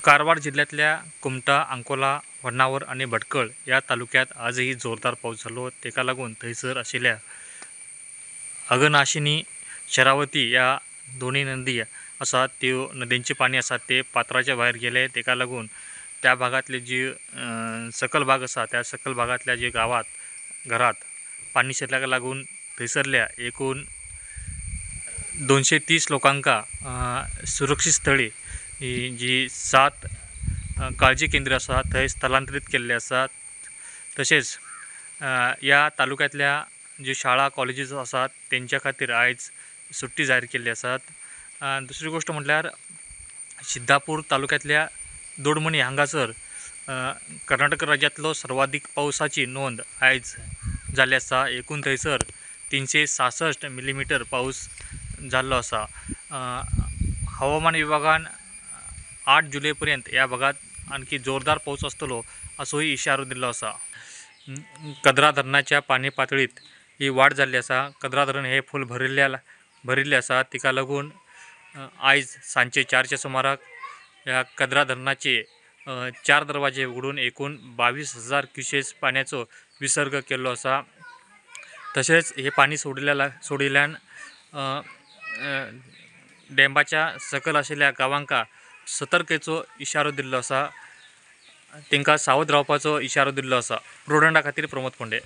कारवार जिल्ह्यातल्या कुमठा, अंकोला, होन्नावर आनी भटकळ ह्या तालुक्यात आजही जोरदार पावस जालो. तेका लागून थंयसर आशिल्ल्या अघनाशिनी, शरावती ह्या दोनूय नदी आसा त्यो नदींचें पाणी आसा ते पात्राच्या भायर गेले. तेका लागून त्या भागांतली जी सकल भाग आसा त्या सकल भागांतल्या जे गांवांत घरांत पाणी शिरल्याक लागून थंयसरल्या एकूण 230 लोकांक सुरक्षीत स्थळी ही जी 7 काळजी केंद्र आसा थंय स्थलांतरीत केल्ले आसात. तशेंच ह्या तालुक्यांतल्या ज्यो शाळा कॉलेजीस आसात तेंच्या खातीर आयज सुट्टी जाहीर केल्ली आसात. दुसरी गोश्ट म्हटल्यार सिद्धापूर तालुक्यांतल्या दोडमणी हांगासर कर्नाटक राज्यांतलो सर्वाधिक पावसाची नोंद आयज जाल्ली आसा. एकूण थंयसर 366 मिलीमिटर पावस जाल्लो आसा. हवामान विभागान 8 जुलय पर्यंत ह्या भागात आणखी जोरदार पाऊस आसतलो असोय इशारो दिल्लो आसा. कदरा धरणाच्या पाणी पातळीत ही वाड जाल्ली आसा. कदरा धरण हे फूल भरिल्ले आसा. तिका लागून आयज सांजचे 4च्या सुमाराक ह्या कदरा धरणाचे 4 दरवाजे उगडून एकूण 22,000 क्युसेस पाण्याचो विसर्ग केल्लो आसा. तशेंच हे पाणी सोडिल्ल्यान डॅमाच्या सकयल आशिल्ल्या गांवांका सतर्केचो इशारो दिल्लो आसा. तांकां सावध रावपाचो इशारो दिल्लो आसा. प्रुडंटा खातीर प्रमोद फोंडे.